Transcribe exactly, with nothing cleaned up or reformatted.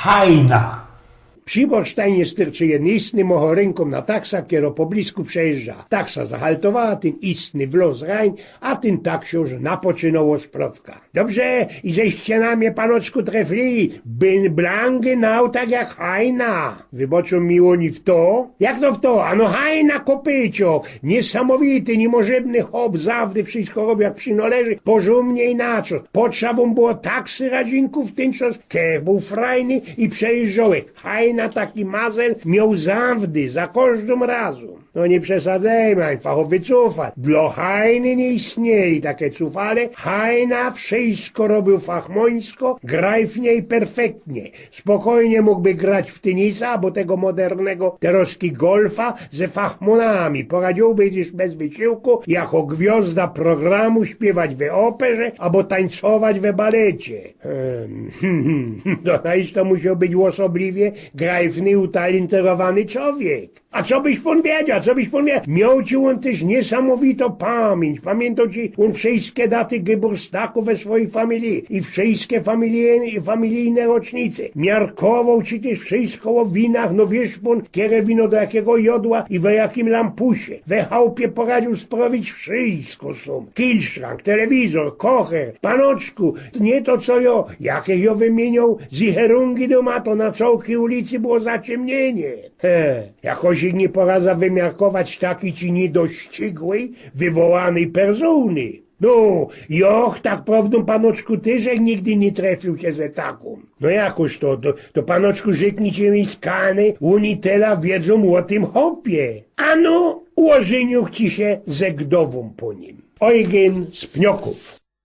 Hajna. Przi Borsztajnie styrczy jedyn istny, mocho rynkōm na taksa, kero po blisku przejeżdża. Taksa zahaltowała, tyn istny wloz rań, a tyn taksiōrz napoczynoł ôsprŏwka. Dobrze, i żeście na mie, panoczku, trefli, blangy nał tak jak hajna. Wyboczōm mi ôni w to? Jak to w to? Ano hajna, kopycio! Niesamowity, niymożebny chop, zawdy wszysko robiōł jak przinŏleży, porzōndnie i na czas. Potrzeba mu było taksy radzinków, tyn czas kech bōł frajny i przejeżdżołek. Hajna taki mazel mioł zawdy, za kożdym razōm. No niy przesadzejmy, ań fachowy cufal. Dlŏ hajny niy istnieje take cufale. Hajna wszysko robiōł fachmōńsko, grajfnie i perfektnie. Spokojnie mōgłby grać w tynisa abo tego modernego terŏzki golfa ze fachmōnami. Poradziyłby tyż bez wysiłku jako gwiŏzda programu śpiywać we ôperze abo tańcować we balecie. Em, to na isto musioł być ôsobliwie grajfny i utalyntowany czowiek. A co byś pōn wiedzioł, co byś pōn wiedzioł? Mioł ci ôn tyż niesamowito pamiyńć. Pamiyntōm ci ôn wszyjske daty geburstaku we swojij familiji i wszyjske familijne, familijne rocznice. Miarkowoł ci tyż wszyjsko ô winach, no wiysz pōn, kere wino do jakigo jodła i we jakim lampusie. We chałpie poradziōł sprŏwić wszyjsko sōm. Kilszrank, telewizor, kocher, panoczku, to niy to co jŏ, jakech jŏ wymiyniōł, zicherungi dōma, to na cołkij ulicy było zaciymniynie. He, jakoś ich niy poradza wymiarkować takij ci niydościgłej, wywołanyj persōny. No, jŏch tak prŏwdōm, panoczku, tyż nigdy niy trefiōł sie ze takōm. No jakoż to, to, to panoczku, rzyknijcie mi z kany, ôni tela wiedzōm ô tym chopie. Ano, ôżyniōł ci sie ze gdowōm po nim. Ojgyn z Pniokōw.